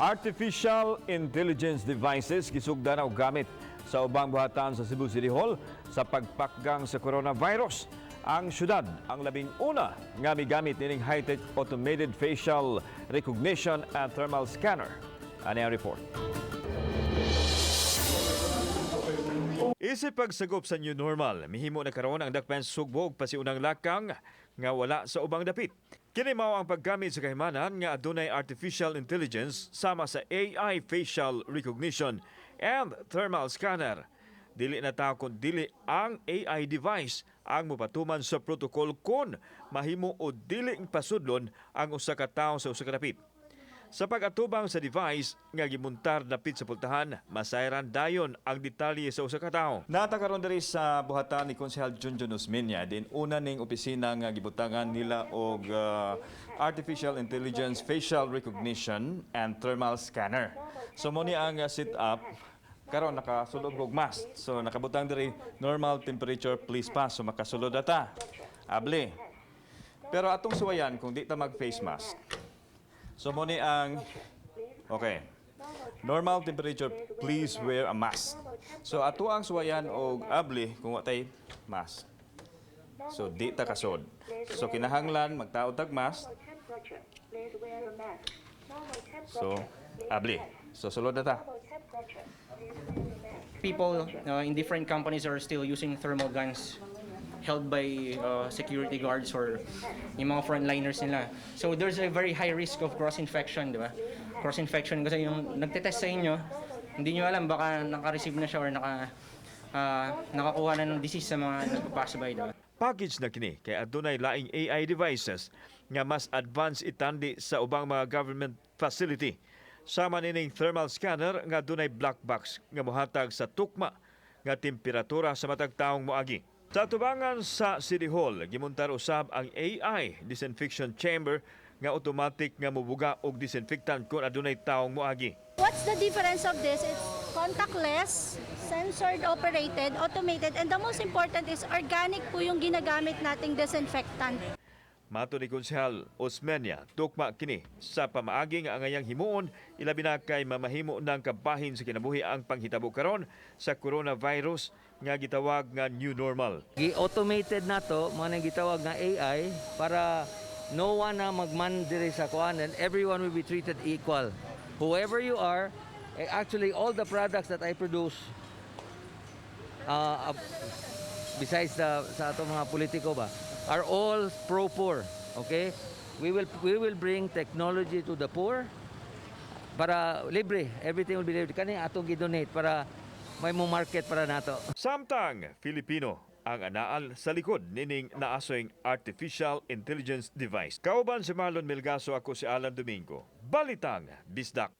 Artificial intelligence devices gisugdan og gamit sa ubang buhatan sa Cebu City Hall sa pagpakgang sa coronavirus. Ang syudad ang labing una nga migamit nining high-tech automated facial recognition and thermal scanner. Ani ang report. Isip pagsagop sa new normal, mihimo na karon ang Dakbayan Sugbo og pasiunang lakang nga wala sa ubang dapit. Kini mao ang paggamit sa kahimanan nga adunay artificial intelligence sama sa AI facial recognition and thermal scanner. Dili na tao kun dili ang AI device ang mopatuman sa protocol kon mahimo o dili pasudlon ang usa ka tawo sa usa ka dapit. Sa pag-atubang sa device nga gimuntar dapit sa pultahan, masayran dayon ang detalye sa usa ka tawo. Nata karon diri sa buhatan ni Konsehal Junjun Osmeña din una ning opisina nga gibutangan nila og artificial intelligence facial recognition and thermal scanner. So mo ni ang sit up karon, nakasulod og mask. So nakabutang diri, "Normal temperature, please pass." So makasulod ata. Abli. Pero atong suwayan kung di ta mag face mask. So mo ni ang, okay. "Normal temperature, please wear a mask." So ato ang suwayan og abli kung wa tay mask. So di ta kasod. So kinahanglan magtaod tag mask. So abli. So sulod na ta. People in different companies are still using thermal guns held by security guards or yung mga frontliners nila. So there's a very high risk of cross-infection, di ba? Cross-infection kasi yung nagtetest sa inyo, hindi nyo alam, baka naka-receive na siya or nakakuha na ng disease sa mga nagpa-pass by, di ba? Package na kini kay adunay laing AI devices nga mas advanced itandi sa ubang mga government facility. Sama nining thermal scanner nga adunay black box nga mohatag sa tukma nga temperatura sa matag taong moagi. Sa tubangan sa City Hall, gimuntar usab ang AI disinfection chamber nga automatic nga mobuga og disinfectant kung adunay taong moagi. What's the difference of this? It's contactless, sensored operated, automated, and the most important is organic po yung ginagamit nating disinfectant. Mato ni Konsehal Osmeña, tukma kini sa pamaagi nga angayang himuon, ilabi na kay mamahimo ng kabahin sa kinabuhi ang panghitabo karon sa coronavirus nga gitawag nga new normal. Gi-automated na to, mga nang gitawag nga AI para no one na magman diri sa kuan and everyone will be treated equal. Whoever you are, eh, actually all the products that I produce besides the sa atong mga politiko ba are all pro poor, okay? We will bring technology to the poor para libre, everything will be libre. Kani atong gi-donate para may mo market para nato. Samtang Filipino ang anaal sa likod nining naasoy artificial intelligence device. Kauban si Marlon Melgaso, ako si Alan Domingo. Balitang Bisdak.